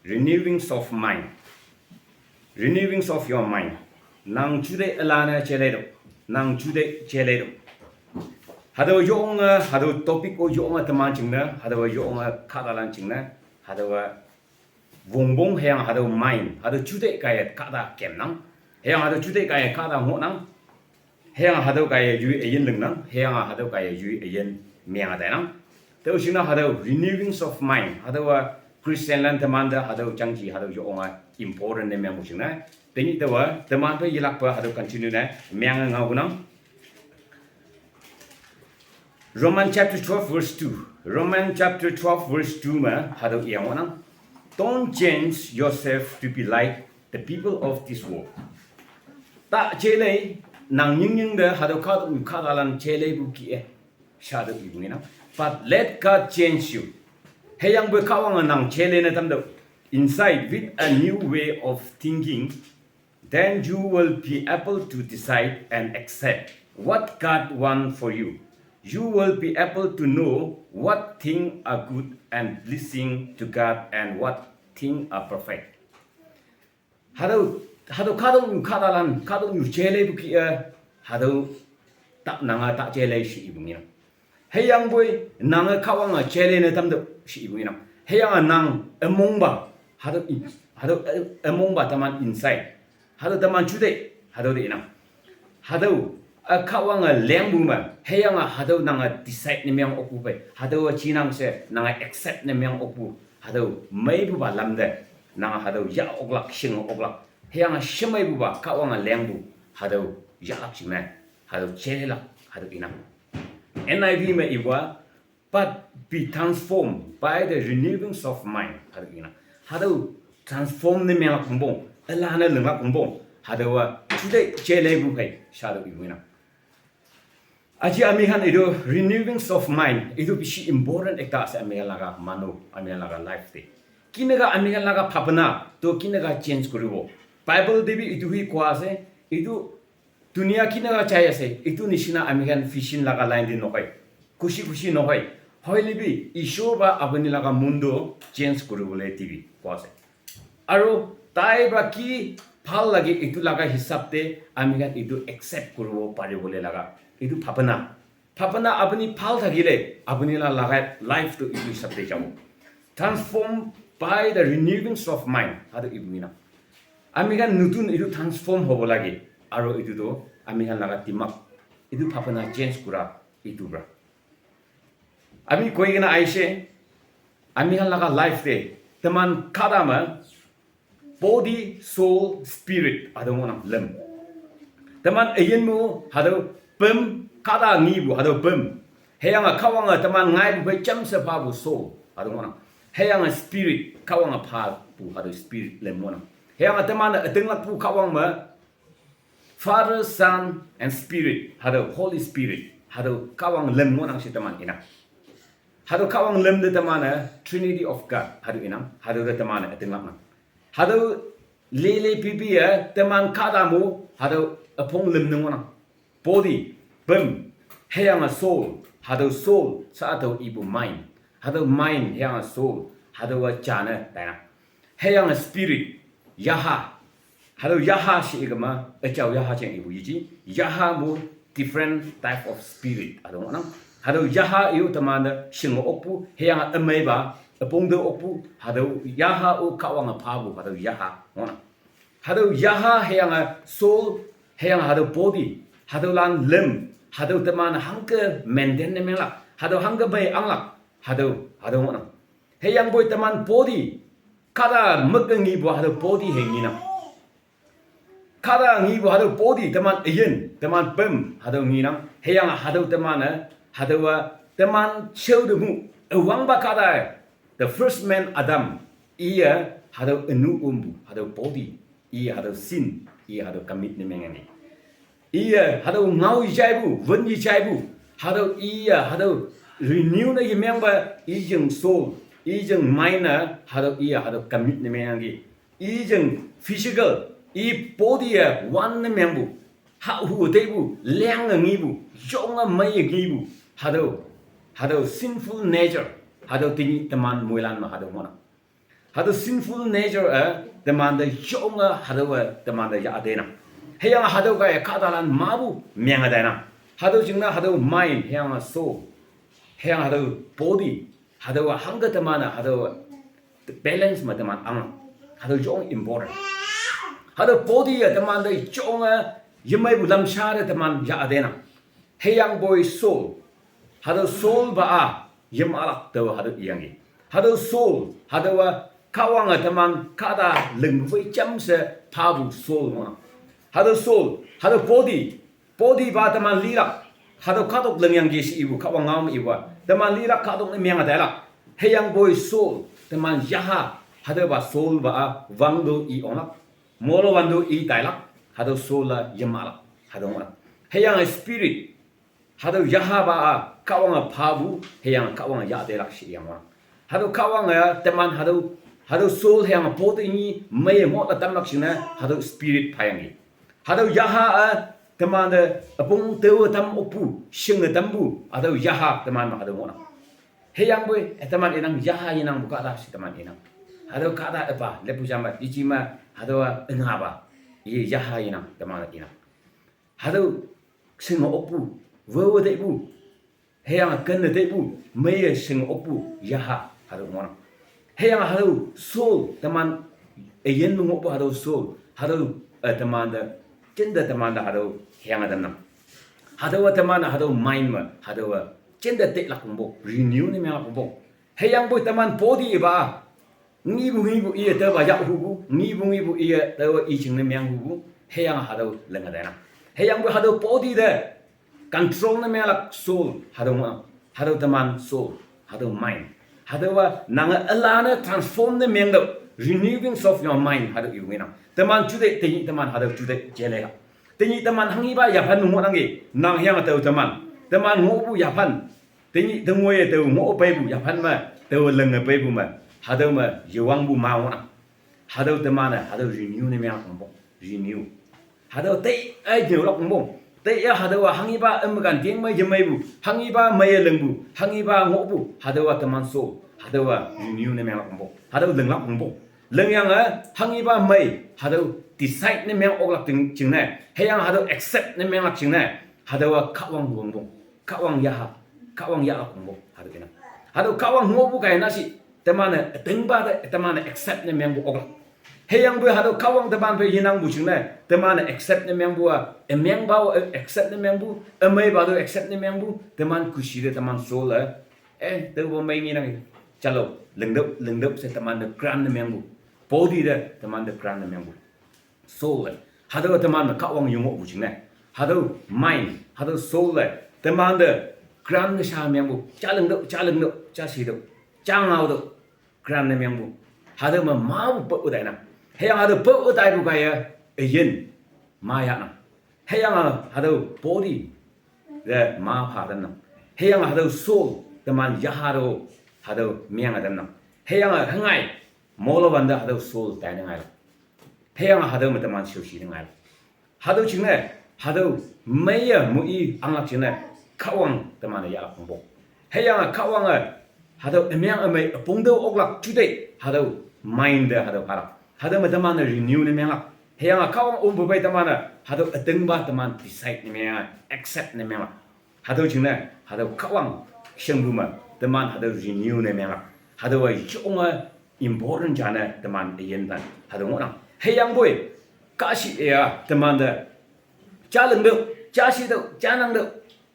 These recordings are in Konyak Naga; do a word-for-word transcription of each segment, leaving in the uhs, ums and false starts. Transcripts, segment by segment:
Renewings of mind. Renewings of your mind. Nang jude alana cheledo. Nang jude cheledo. Hado yonga, hado topic o yonga teman chingna, hado yonga kadalan chingna, hado wongbong heyang hado mind, hado jude kaya kada kemnang, heyang hado jude kaya kada ngonang, heyang hado kaya yui ayin lengnang, heyang hado kaya yui ayin miang atainang. Teo shingna hado renewings of mind, hado wa Christian lan teman da hado jangji hado yonga important ne miang mushingna. Teni tewa teman pe yilak pa hado continue na miang ngau gunang. Roman chapter twelve verse two. Roman chapter twelve verse two ma hado yang wanang. Don't change yourself to be like the people of this world. Ta chele nang nying nying de hado ka tu ka dalan chele bu ki eh. Sha do ibu nginang. But let God change you. Heyang bu ka wang nang chele na tam do. Inside with a new way of thinking, then you will be able to decide and accept what God wants for you. You will be able to know what things are good and pleasing to God and what things are perfect. Hado, hado kadong yu kadalan, kadong yu chele buki eh, hado tak nanga tak chele shi ibu nginang. Heyang boy nanga kawanga chele ne tam do shi ibu nginang. Heyang nang emong ba, hado, hado emong ba taman inside. Hado taman chude, hado de inang. Hado a kawanga lengbu ma, heyang a hado nanga decide ne miang okbu pe. Hado a chinang se nanga accept ne miang okbu. Hado mei bu ba lamde. Nanga hado ya oklak, shing oklak. Heyang a shemei bu ba kawanga lengbu. Hado ya lak shing ne. Hado chelak, hado inang. N I V me iwa, but be transformed by the renewings of mind. Hado ina. Hado transform ne miang kumbong. Ela ne lenga kumbong. Hado wa chude chele bu kai. Shado ibu ina. Aji ami han ido renewings of mind. Ido bishi important ekta ase ami laga manu, ami laga life te. Kinaga ami laga bhabna to kinaga change kuribo. Bible de bi idu hi koa ase. Idu dunia kinaga chai ase. Idu nishina ami khan vision laga line de nohoi. Khushi khushi nohoi. Hoile bi Ishwar ba apuni laga mundo change kuribole dibi koa ase. Aru tai pra ki bhal lage, etu laga hisab te ami khan etu accept kuribo paribole laga etu bhabna. Bhabna apuni bhal thakile, apuni la laga life to etu hisab te jabo. Transformed by the renewings of mind. Hado ibu ina. Ami khan nutun etu transform hobo lage. Aru etu to ami khan laga dimag. Etu bhabna change kura etu pra. Ami koi kena aise, ami khan laga life te, teman kada ma, body, soul, spirit, hado ngonang lem. Teman ayin mu, hado pem, kada ngi bu, hado pem. Heyang a kawang a teman ngai bu pe cham se pa bu soul, hado ngonang. Heyang a spirit, kawang a pa bu, hado spirit lem ngonang. Heyang a teman a tenglak bu kawang ma, Father, Son, and Spirit, hado Holy Spirit, hado kawang lem ngonang shi teman inang. Hado kawang lem de teman eh, Trinity of God, hado inang, hado de teman eh, atenglak nang. Hado lele pipi eh, teman kada mu, hado apong lem ngonang. Body, bem, heyang a soul, hado soul, sa hado ibu mind, hado mind, heyang a soul, hado a chana, tainang. Heyang a spirit, yaha, hado yaha shi igama, achau yaha cheng ibu yiji. Yaha mu different type of spirit. Hado nang. Hado yaha iu teman da shing okpu, heyang amei ba, apong de okpu, hado yaha u kawang a pa bu, hado yaha ngonang. Hado yaha heyang a soul, heyang hado body, hado lan lem, hado teman hangke maintain ne menglak, hado hangke bai anglak, hado, hado ngonang. Heyang boy teman body, kada mek ngi bu hado body he nginang. Kada ngi bu hado body teman ayin, teman pem hado nginang. Heyang hado teman eh, hado wa teman cheu de mu, awang ba kada eh. The first man Adam, iya hado anu umbu, hado body, iya hado sin, iya hado commit ne mengani. Iya hado ngau ijai bu, wen ijai bu, hado iya hado renew na yimeng ba, ijeng soul, ijeng mind na, hado iya hado commit ne mengangi. Ijeng physical, i body ya wan ne mengbu. Ha hu te bu, leng ngi bu, yong a mai ngi bu. Hado, hado sinful nature, hado tingi teman muilan ma hado mona. Hatüo sinful nature-e temante yonge hatüowe temante yah tenang. Hüyange hatüo kaiye kahtalan mepu menge tainang. Hatüo jingne hatüo mind, hüyange soul, hüyange hatüo body, hatüowa hangke teman-e hatüo balance me teman angnang. Hatüo yong important. Hatüo body-e temante yonge yemeipu lamsha te teman yah tenang. Hüyangpoi soul, hatüo soul pa-a yemalak taowe hatüo iyangki. Hatüo soul, hatüowa Kahwange teman kahta lingpu phei jamshe phapu soul ngohnang. Hatüo soul, hatüo body, body pa teman lilak, hatüo kahtok lingyangki she ipu Kahwang ngao me ipu-a teman lilak kahtok ne menge tailak. Hüyangpoi soul, teman yaha, hatüopa soul pa-a wangto i onglak, molo wanto i tailak, hatüo soul-a yemalak, hatüo ngohnang. Hüyange spirit, hatüo yaha pa-a Kahwange phapu, hüyange Kahwange yah telak she yang ngohnang. Hatüo Kahwange teman hatüo, hatüo soul hüyange body nyi meiye ngoh-e tamlak jingne hatüo spirit phayangki. Hatüo yaha-a temante üpong taowe tam okpu, shinge tampu, hatüo yaha teman me hatüo ngohnang. Hüyangpoi teman inang yaha yenangpu kahta she teman inang. Hatüo kahta üpa leppu jam me, yeji me, hatüowa üngapa, iye yaha yenang teman inang. Hatüo shinge okpu, wewe teipu, hüyange kenne teipu, meiye shinge okpu yaha hatüo ngohnang. Hüyange hatüo soul teman üyin me ngohpu hatüo soul, hatüo, eh, temante, jinte temante hatüo hüyange tamnang. Hatüowa teman-e hatüo mind me, hatüowa jinte teilak kongpo, renew ne menglak kongpo. Hüyangpoi teman body pa ngipu ngipu iye taopa yahhupu, ngipu ngipu iye taowa i jingne menghupu, hüyange hatüo linge tainang. Hüyangpoi hatüo body te control ne menglak soul, hatüo ngohnang, hatüo teman soul, hatüo mind. Hatüowa nange üla ne transform ne mengtüoh, renewings of your mind, hatüo ipu ngenang. Teman juteih, tenyih teman hatüo juteih jeleilak. Tenyih teman hanghipa yaphan me ngohnangki, nang hüyange tao teman, teman ngohpu yaphan, tenyih tengoiye tao ngoh peipu yaphan me, tao linge peipu me, hatüo me yewangpu ma ngohnang. Hatüo teman-e hatüo renew ne menglak kongpo, renew. Hatüo tei-e nyüolak kongpo. Tei-e hatüowa hanghipa ümkan ting me yemeipu, hanghipa meiye lingpu, hanghipa ngohpu, hatüowa teman soul, hatüowa renew ne menglak kongpo, hatüo linglak kongpo. Lingyange hanghipa mei, hatüo decide ne meng oklak ting jingne, hüyange hatüo accept ne menglak jingne, hatüowa Kahwang wongpong, Kahwang yaha, Kahwang yahlak kongpo, hatüo inang. Hatüo Kahwang ngohpu kaiye nashi, teman-e ütingpa te teman-e accept ne mengpu oklak. Hüyangpoi hatüo Kahwang teman phei yenangpu jingne, teman-e accept ne mengpu-a, ümengpa-o, eh, accept ne mengpu, ümeipa tüo accept ne mengpu, teman kushi te teman soul-e, eh, taopa mei ngenang, jalo, lingtüoh, lingtüoh she temante grant ne mengpu, body te temante grant ne mengpu. Soul-e, hatüo teman me Kahwang yengohpu jingne, hatüo mind, hatüo soul-e temante grant ne sha mengpu, ja lingtüoh, ja lingtüoh, ja shitüoh, ja ngaotüoh, grant ne mengpu. Hatüo me mapu pao tainang. Hüyange hatüo pao taipu kaiye üyin ma yahnang. Hüyange hatüo body te ma pha tamnang. Hüyange hatüo soul, teman yaha te-o, hatüo menge tamnang. Hüyange hüngai, molo wante hatüo soul taine ngailak. Hüyange hatüo me teman shaoshi ne ngailak. Hatüo jingne, hatüo meiye moiyi anglak jingne, Kahwang teman-e yahlak kongpo. Hüyange Kahwange hatüo ümeng ümei üpong tüo oklak juteih, hatüo mind te hatüo phalak. Hatüo me teman-e renew ne menglak. Hüyange Kahwang ompu pei teman-e hatüo ütingpa teman decide ne menglak, accept ne menglak. Hatüo jingne, hatüo Kahwang shingpu me, teman hatüo renew ne menglak. Hatüowa yonge important jane teman üyin pan hatüo ngohnang. Hüyangpoi, kahshih-a temante, ja lingtüoh, ja shitüoh, ja nangtüoh,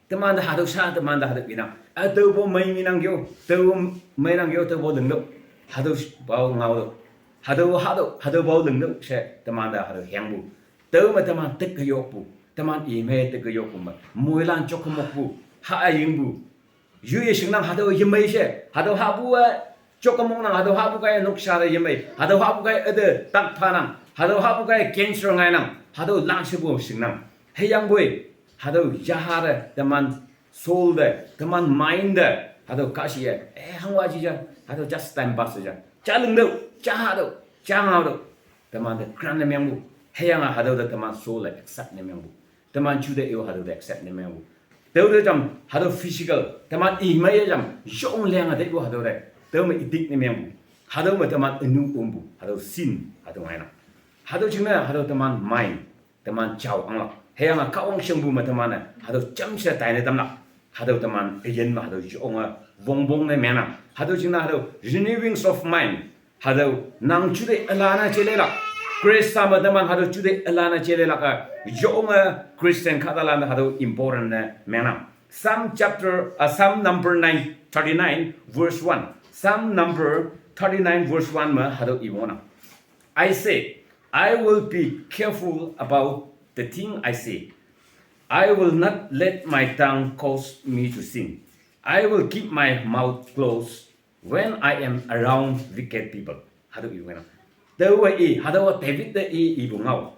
temante hatüo sha, temante hatüo inang. Ütaopa mei ngenang keo, tao mei nang keo, taopa lingtüoh. Hatüo pao ngaotüoh. Hatüo hatüoh, hatüo pao lingtüoh she temante hatüo hengpu. Tao me teman teke yokpu, teman imei teke yokpu me, moilan jok kemokpu, ha yingpu. Yuye shingnang hatüo yemei she, hatüo hahpu-a jok kemoknang, hatüo hahpu kaiye noksha te yemei, hatüo hahpu kaiye üte tak phanang, hatüo hahpu kaiye cancer ngainang, hatüo langshepu shingnang. Hüyangpoi, hatüo yaha te, teman soul te, teman mind te, hatüo kahshih-e, eh, hangwa ji ja, hatüo just time pass ja. Ja lingtüoh, ja hatüoh, ja ngaotüoh. Temante grant ne mengpu, hüyange hatüo te teman soul-e accept ne mengpu. Teman jute-o hatüo te accept ne mengpu. Tüote jam hatüo physical, teman imeiye jam yong lenge teipu hatüo te, tüome itik ne mengpu. Hatüo me teman ünu ümpu, hatüo sin, hatüo ngainang. Hatüo jingne, hatüo teman mind, teman jao anglak. Hüyange Kahwang shingpu me teman-e, hatüo jamshe taine tamlak. Hatüo teman üyin me hatüo yonge wongwong ne mengnang. Hatüo jingne hatüo renewings of mind. Hatüo nang jute ülane jelelak. Khrista me teman hatüo jute ülane jelelak-e, yonge Christian kahtalan hatüo important ne mengnang. Psalm chapter, uh, Psalm number nine, thirty-nine, verse one. Psalm number thirty-nine, verse one me hatüo iwang ngohnang. I say, I will be careful about the thing I say. I will not let my tongue cause me to sin. I will keep my mouth closed when I am around wicked people. Hatüo iwang ngohnang. Taowe i, hatüowa David te i, ipu ngao.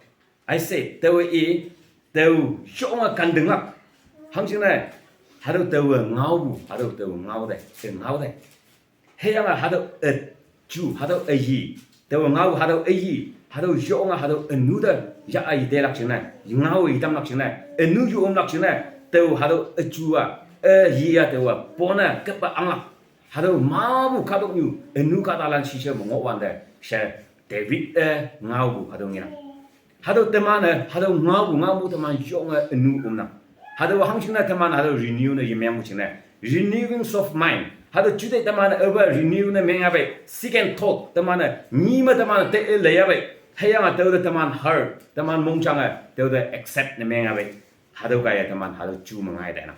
I say, taowe i, tao yonge kantinglak. Hangjingne, hatüo taowe ngaopu, hatüo taowe ngao te, te ngao te. Hüyange hatüo e ju, hatüo üyi. Taowe ngao hatüo üyi, hatüo yonge hatüo ünu te, ya üyi telak jingne, ngao itamlak jingne, ünu yomlak jingne, tao hatüo üju-a, üyi-a taowa pone kepa anglak. Hatüo mapu kahtoknyu, ünu kahtalan shishe me ngohwante, she David-e ngaopu hatüo ngenang. Hatüo teman-e, hatüo ngaopu ngaopu teman yonge ünu ümnang. Hatüo hangjingne teman hatüo renew ne yemengpu jingne. Renewings of mind. Hatüo jute teman-e aope renew ne mengya pei, second thought teman-e, nyi me teman-e te leiya pei. Hüyange tüote teman heart, teman mongjange, tüote accept ne mengya pei. Hatüo kaiye teman hatüo ju me ngai tainang.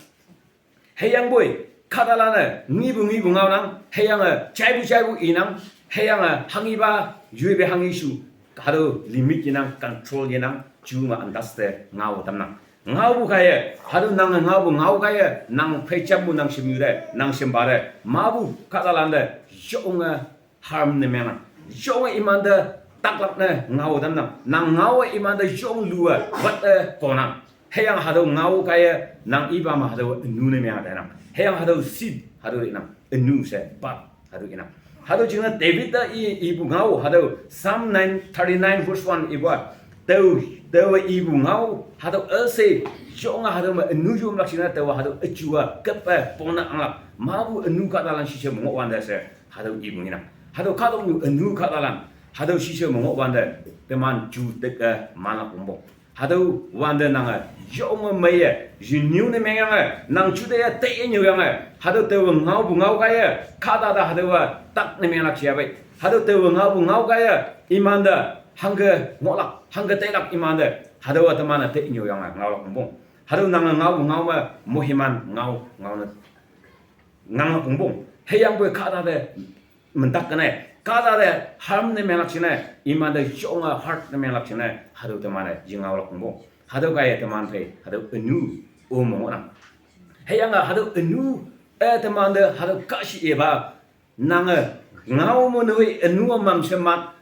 Hüyangpoi, kahtalan-e ngipu ngipu ngaonang, hüyange jaipu jaipu inang, hüyange hanghipa yoipe hanghi shu, hatüo limit yenang, control yenang, ju me andaste ngao tamnang. Ngaopu kaiye, hatüo nange ngaopu ngao kaiye, nang phei jampu nang shemyu te, nang shempa te, mapu kahtalan te, yonge harm ne mengnang. Yonge imante taklak ne ngao tamnang. Nang ngaowe imante yong luwe, wat-e konang. Hüyange hatüo ngao kaiye, nang ipa me hatüo ünu ne meng tainang. Hüyange hatüo seed, hatüo inang. Ünu she, but, hatüo inang. Hatüo jingne David te i, ipu ngao, hatüo Psalm nine, thirty-nine verse one ipu-a. Tao, taowe ipu ngao, hatüo üshei, yonge hatüo me ünu yomlak jingne, taowe hatüo üju-a, kepe, pone anglak. Mapu ünu kahtalan shishe me ngohwante she, hatüo ipu ngenang. Hatüo kahtoknyu ünu kahtalan, hatüo shishe me ngohwante, teman ju teke manlak ongpong. Hatüo wante nange, yonge meiye, renew ne mengyange, nang jute-a teiye nyüoyange, hatüo taowe ngaopu ngao kaiye, kahta te hatüowa tak ne menglak jia pei. Hatüo taowe ngaopu ngao kaiye, imante, hangke ngohlak, hangke teilak imante, hatüowa teman-e tei nyüoyange ngaolak ongpong. Hatüo nange ngaopu ngao me, mohiman ngao, ngao ne nganglak ongpong. Hüyangpoi kahta te mentak kene, kahta te harm ne menglak jingne, imante yonge hurt ne menglak jingne, hatüo teman-e yengaolak ongpong. Hatüo kaiye teman phei, hatüo ünu, üm ngohnang. Hüyange hatüo ünu, e, temante hatüo kahshi ipa, nange ngao me noi ünu mamshe mat,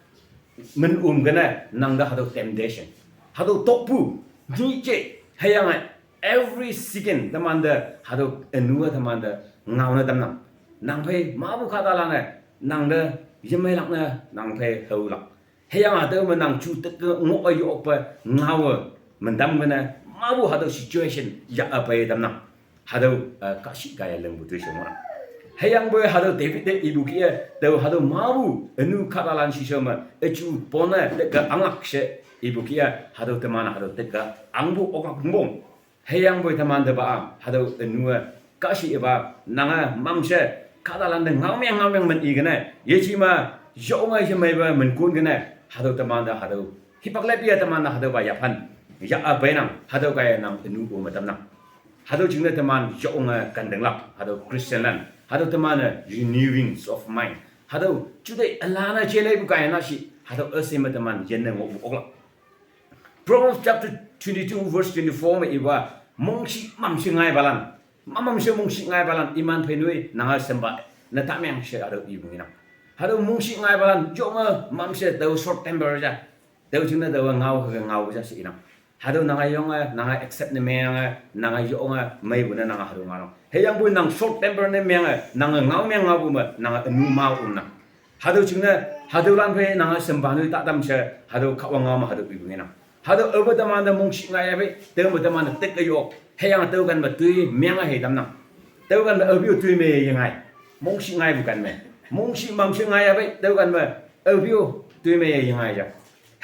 min üm kene, nangte hatüo temptation. Hatüo tokpu, nyih je, hüyange every second temante, hatüo ünu-a temante, ngao ne tamnang. Nang phei mapu kahtalan-e, nangte, yemeilak ne, nang phei haolak. Hüyange hatüo me nang ju teke ngoh-e yokpe ngaowe, mintam kene, mapu hatüo situation ya-a pei tamnang. Hatüo, eh, kahshih kaiye lingpu toi she ngohnang. Hüyangpoi hatüo David te ipu kih-e, tao hatüo mapu, ünu kahtalan shishe me, üju pone, teke anglak she ipu kih-e, hatüo teman hatüo teke angpu oklak ongpong. Hüyangpoi temante pa-a, hatüo ünu-e, kahshi ipa, nange mamshe, kahtalante ngaomeng ngaomeng min i kene, yeji me, yonge yemeipe min kon kene, hatüo temante hatüo, hipak lepi-a temante hatüopa yaphan, ya-a peinang, hatüo kaiye nang ünu-o me tamnang. Hatüo jingne teman yonge kantinglak, hatüo Christianlan, hatüo teman-e renewings of mind. Hatüo jute ülane jeleipu kaiye nashi, hatüo üshei me teman yinne ngohpu oklak. Proverbs chapter twenty-two verse twenty-four me ipa, mongshih mamshe ngaipalan. Mamamshe mongshih ngaipalan iman phei noi nange sempa ne tameng she hatüo ipu ngenang. Hatüo mongshih ngaipalan yonge mamshe tao short temper ja. Tao jingne taowe ngao hüke ngao ja she inang. Hatüo nange yonge, nange accept ne mengyange, nange yonge, meipu ne nange hatüo ngaonang. Hüyangpoi nang short temper ne menge, nange ngao meng ngaopu me, nange ünu mao ümnang. Hatüo jingne, hatüolan phei nange sempa noi tatam she, hatüo Kahwang ngao me hatüo ipu ngenang. Hatüo aope temante mongshih ngaiya pei, tüome temante teke yok, hüyange tüo kan me toi menge hei tamnang. Tüo kan me aope-o toi me yengai, mongshih ngaipu kan me. Mongshih mamshe ngai abe, tüo kan me, aobio, toi me ye ngai ja.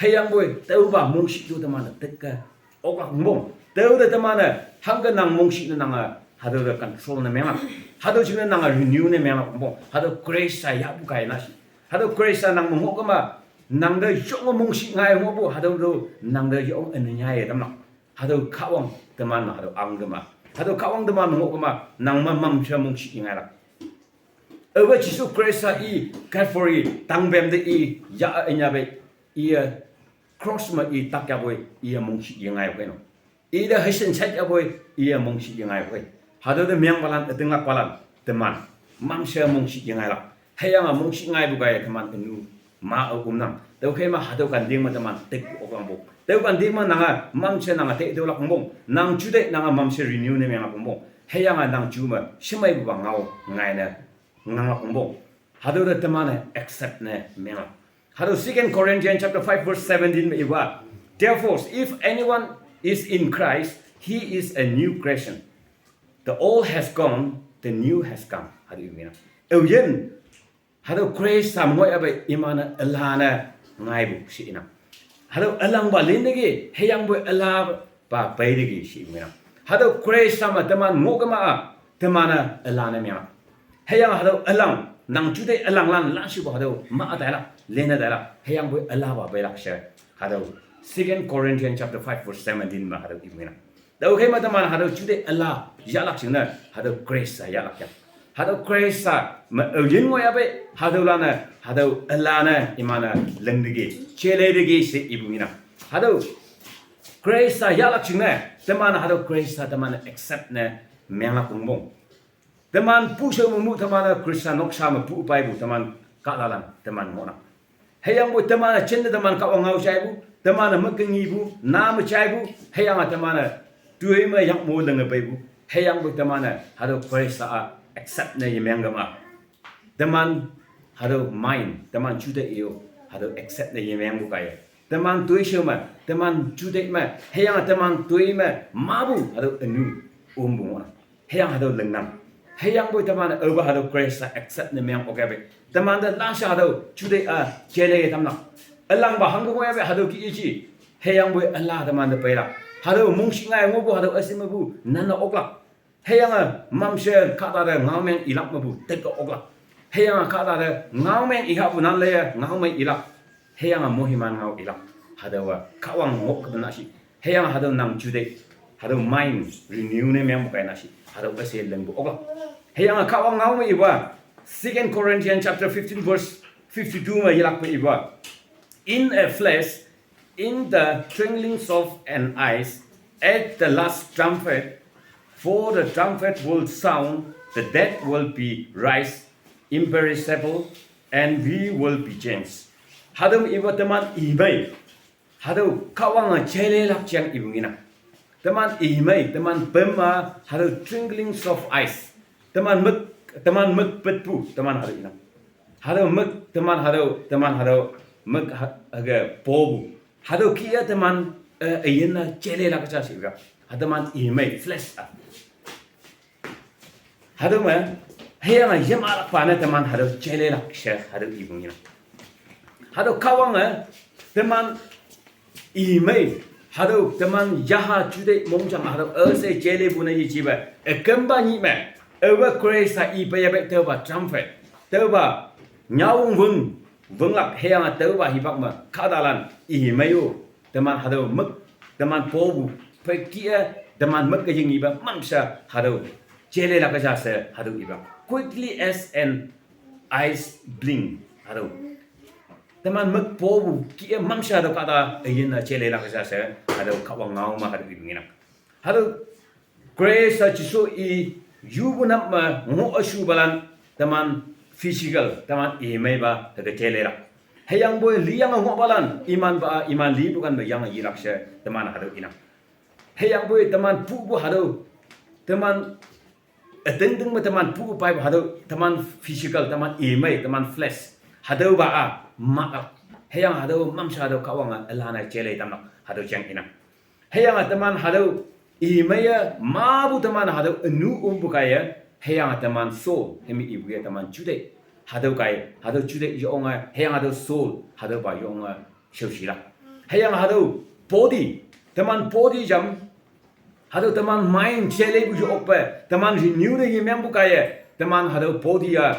Hüyangpoi, tüopa mongshih to teman-e teke oklak pong. Tüo te teman-e, hangke nang mongshih ne nange, hatüo te control ne menglak. Hatüo jingne nange renew ne menglak pong. Hatüo Christ-a yahpu kai na shi. Hatüo Christ-a nang me ngohkema, nang te yonge mongshih ngai ngohpu, hatüo to, nang te yonge ne nyaiye tamlak. Hatüo Kahwang teman me, hatüo ahngkema. Hatüo Kahwang teman me ngohkema, nang me mamshe mongshih ngailak. Aope Jesu Khrista i Calvary tangpem te i ya inya pei, iye cross me i tak yapoi, iye mongshih yengai pei no. Ite heshen shat yapoi, iye mongshih yengai pei. Hatüo te mengpalan, ütinglakpalan, teman mamshe mongshih yengailak. Hüyange mongshih ngaipu kaiye teman ünu ma-e ümnang. Tüokhei me hatüo kan ting me teman tek oklak pong. Tüo kan ting me nange mamshe nange te tüolak pong. Nang ju te nange mamshe renew ne menglak pong. Hüyange nang ju me shemeipupa ngao ngaine nganglak pong. Hatüo te teman-e accept ne menglak. Hatüo Second Corinthians chapter five verse seventeen me iwa. Therefore, if anyone is in Christ, he is a new creation. The old has gone, the new has come. Hatüo ipu ngenang. Aoyin, hatüo Christ-a me ngoi ape iman-e üla ne ngaipu she inang. Hatüo ülangpa lin teki, hüyangpoi ülapa pei teki she ipu ngenang. Hatüo Christ-a me teman ngohkema-a, teman-e üla ne menglak. Hüyange hatüo ülang, nang ju te ülanglan lanshipu hatüo ma tailak, lene tailak, hüyangpoi ülapa peilak she. Hatüo Second Corinthians chapter five verse seventeen me hatüo ipu ngenang. Tüokhei me teman hatüo ju te üla yahlak jingne, hatüo Christ-a yahlak yang. Hatüo Christ-a me aoyin ngoi ape, hatüolan-e, hatüo üla ne iman-e leng teki, jele teki she ipu ngenang. Hatüo Christ-a yahlak jingne, teman hatüo Christ-a teman-e accept ne menglak pong. Teman pushao me mu teman-e Christian noksa me pu peipu teman kahtalan teman ngohnang. Hüyangpoi teman-e jinte teman Kahwang ngao jaipu, teman-e meke ngipu, na me jaipu, hüyange teman-e toi me yak mo lenge peipu, hüyangpoi teman-e hatüo Christ-a accept ne yemeng kema. Teman hatüo mind, teman ju te i-o, hatüo accept ne yemengpu kaiye. Teman toishao me, teman ju te me, hüyange teman toi me mapu hatüo ünu ümpu ngohnang. Hüyange hatüo lingnang. Hüyangpoi teman-e aopa hatüo Christ-a accept ne meng okepe, teman te lanshe hatüo ju te-a jele tamlak. Ülangpa hangke ngoi ape hatüo ki yeji. Hüyangpoi üla teman te peilak. Hatüo mongshih ngai ngohpu hatüo üshei mepu nanne oklak. Hüyange mamshe kahta te ngaomeng ilak mepu teke oklak. Hüyange kahta te ngaomeng ihapu nan leiye ngaomeng ilak. Hüyange moiman ngao ilak. Hatüowa Kahwang ngoh kepen na shi. Hüyange hatüo nang ju te, hatüo mind renew ne mengpu kai na shi. Hatüo üshei lingpu oklak. Hüyange Kahwang ngao me iwa, Second Corinthians chapter fifteen verse fifty-two me yelakpe iwa. In a flesh, in the twinklings of an eyes, at the last trumpet, for the trumpet will sound, the dead will be raised imperishable, and we will be changed. Hatüo ipa teman imei. Hatüo Kahwange jailelak jang ipu ngenang. Teman imei, teman pema, hatüo twinklings of eyes. Teman mük, teman mük petpu, teman hatüo inang. Hatüo mük, teman hatüo, teman hatüo mük ha-, hüke popu. Hatüo kih-a teman, eh, üyin-a jailelak ja shiga. Ha teman imei, flesh-a. Hatüo me, hüyange yemahlakpa ne teman hatüo jailelak she hatüo ipu ngenang. Hatüo Kahwange, teman imei, hatüo teman yaha juteih mongjang hatüo üshei jailepu ne yejipe, ükümpa nyih me, aope Khrista ipe yape tüopa trumpet, tüopa nyawong wüng, wünglak hüyange tüopa hipak me kahtalan imei-o, teman hatüo mük, teman popu, phei kih-e, teman mük-e yingipa mamshe hatüo jailelak ja she hatüo ipa. Quickly as an eyes blink, hatüo teman mük popu kih-e mamshe hatüo kahta üyin-a jailelak ja she hatüo Kahwang ngao me hatüo ipu ngenang. Hatüo Khrista Jesu i yupu nap me ngoh üshupalan teman physical, teman imeipa hüke jailelak. Hüyangpoi liyange ngohpalan imanpa, iman lipu kan me yange yilak she teman hatüo inang. Hüyangpoi teman pupu hatüo, teman ütingting me teman pupu paipu hatüo, teman physical, teman imei, teman flesh. Hatüopa-a mahlak. Hüyange hatüo mamshe hatüo Kahwange ülanne jaile tamlak hatüo jang inang. Hüyange teman hatüo imeiye mapu teman hatüo ünu ümpu kaiye, hüyange teman soul, hümi ipu-e teman juteih. Hatüo kaiye, hatüo juteih yonge, hüyange hatüo soul, hatüopa yonge shaoshilak. Hüyange hatüo body, teman body jam, hatüo teman mind jelepu yokpe, teman renew ne yemengpu kaiye, teman hatüo body-a,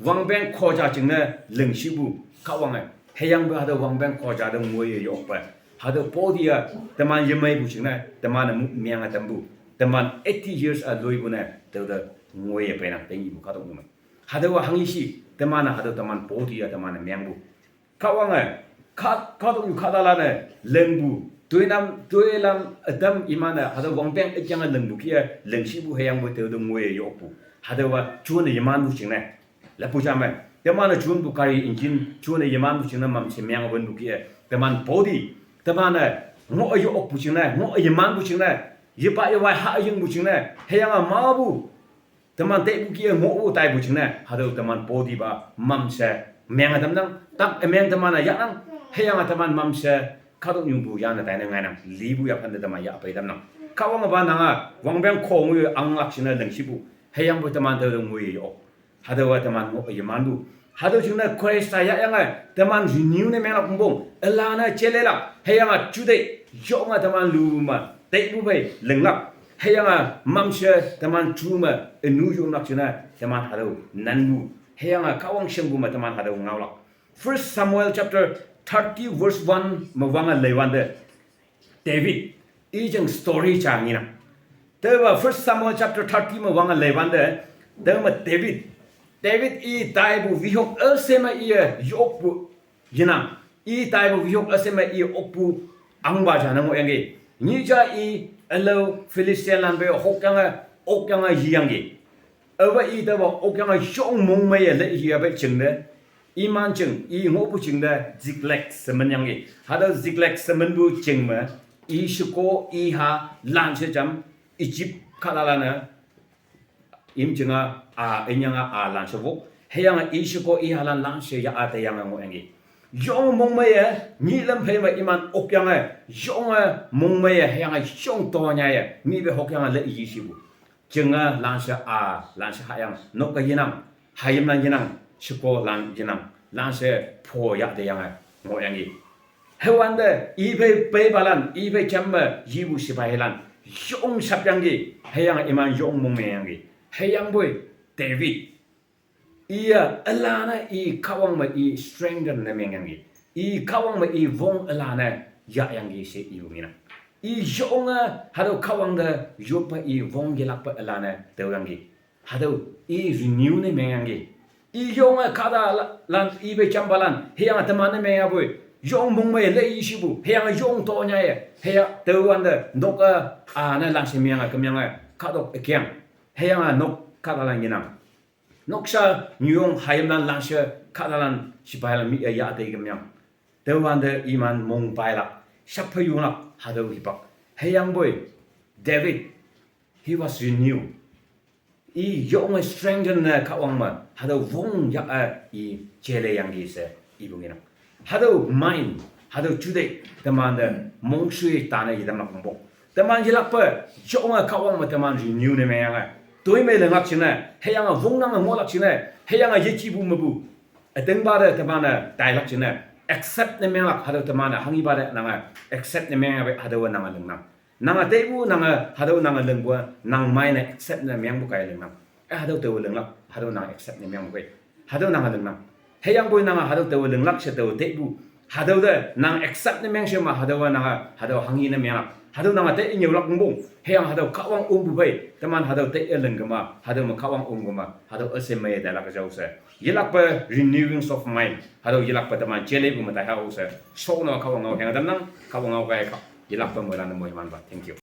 wangpeng khoja jingne lingshipu, Kahwange. Hüyangpe hatüo wangpeng khoja te ngoiye yokpe, hatüo body-a, teman yemeipu jingne, teman-e mu menge tampu, teman eighty years-a loipu ne, tüote ngoiye peinang, tenyihpu kahtoknyu me. Hatüowa hangheshi, teman-e hatüo teman body-a teman-e mengpu. Kahwange, kah, kahtoknyu kahtalan-e lingpu, toinam, toilam ütam iman-e hatüo wangpeng üjange lingpu kih-e, lingshipu hüyangpoi tüote ngoiye yokpu. Hatüowa jone yemanpu jingne, lapu ja me, teman-e jonpu gari engine jone yemanpu jingne mamshe menge wünpu kih-e, teman body, teman-e ngoh yokpu jingne, ngoh yemanpu jingne, yepa yewai hayingpu jingne, hüyange mapu teman teipu kih-e ngohpu taipu jingne, hatüo teman body pa mamshe menge tamnang, tak ümeng teman-e yahnang, hüyange teman mamshe kahtoknyupu yanne taine ngainang, lipu yaphante teman yah pei tamnang. Kahwangpa nange wangpeng kho ngoiye anglak jingne lingshipu, hüyangpoi teman tüo ngoiye yo. Hatüowa teman ngoh yemanpu. Hatüo jingne Khrista yahyange, teman renew ne menglak pongpong, üla ne jelelak, hüyange juteih, yonge teman lu me, teipu phei linglak. Hüyange mamshe teman ju me, ünu yomlak jingne, teman hatüo nanpu. Hüyange Kahwang shingpu me teman hatüo ngaolak. First Samuel chapter thirty verse one me wange leiwante, David, i jing story ja ngenang. Taowa First Samuel chapter thirty me wange leiwante, taome David, David i taipu wihok üshei me iye yokpu yenang. I taipu wihok üshei me iye okpu ahngpa ja ne ngohyangki. Nyih ja i ülao Philistinelan pe hokyange, okyange yiyangki. Aope i taowa okyange yong mongmeiye le yiyape jingte, iman jing, i ngohpu jingte Ziklag shemenyangki. Hatüo Ziklag shemenpu jing me, i sheko, i ha, lanshe jam, Egypt kahtalan-e, imjinga, a, inyange, a, lanshe wok. Hüyange i sheko, i halan lanshe ya, a, teyange ngohyangki. Yong mongmeiye, nyih lam phei me iman okyange, yonge mongmeiye, hüyange yong tonyaye, nyih pe hokyange le yishipu. Jinge lanshe a, lanshe hayang, nok-e yenang, hayimlan yenang, shekolan yenang, lanshe pho yah teyange ngohyangki. Hüwante, i phei peipalan, i phei jam me yipu shipailan, yong shapyangki, hüyange iman yong mongmeiyangki. Hüyangpoi, David, iye, üla ne i Kahwang me i strengthen ne mengyangki. I Kahwang me i wong üla ne yahyangki she ipu ngenang. I yonge hatüo Kahwang te yoppe i wong yelakpe üla ne taoyangki. Hatüo i renew ne mengyangki. I yonge kahtalan, i phei jampalan, hüyange teman ne mengyapoi, yong mongmei le yishipu, hüyange yong tonyaye, hüya taowante nok-a, a, ne lanshe menge kemyange, kahtok ükyang. Hüyange nok kahtalan yenang. Noksha nyuyong hayimlan lanshe kahtalan shipailan mi-e yah tei kemyang. Taowante iman mongpailak, shaphe yunglak, hatüo hipak. Hüyangpoi, David, he was renewed. I yonge strengthen ne Kahwang me, hatüo wong yah-e i jeleyangki she ipu ngenang. Hatüo mind, hatüo juteih, temante mongshui tane yetamlak pongpong. Teman yelakpe, yonge Kahwang me teman renew ne mengyange, toimei linglak jingne, hüyange wongnange ngohlak jingne, hüyange yejipu mepu ütingpa te teman-e tailak jingne, accept ne menglak hatüo teman-e hanghipa te nange accept ne mengyape hatüowa nange lingnang. Nange teipu nange hatüo nange lingpu-a nang mind-e accept ne mengpu kaiye lingnang. Eh, hatüo taowe linglak, hatüo nange accept ne mengpu kei. Hatüo nange lingnang. Hüyangpoi nange hatüo taowe linglak she taowe teipu. Hatüo te nang accept ne mengshe ma hatüowa nange hatüo hanghi ne menglak. Hatüo nange tei nyüolak pongpong. Hüyange hatüo Kahwang ompu phei, teman hatüo tei-e ling kema, hatüo me Kahwang om kema, hatüo üshei meiye tailak jao she. Yelakpe renewings of mind. Hatüo yelakpe teman jelepu me tai hao she. Shokno Kahwang ngao hüyange tamnang, Kahwang ngao kaiye ka. Yelakpe moilan-e moimanpa. Thank you.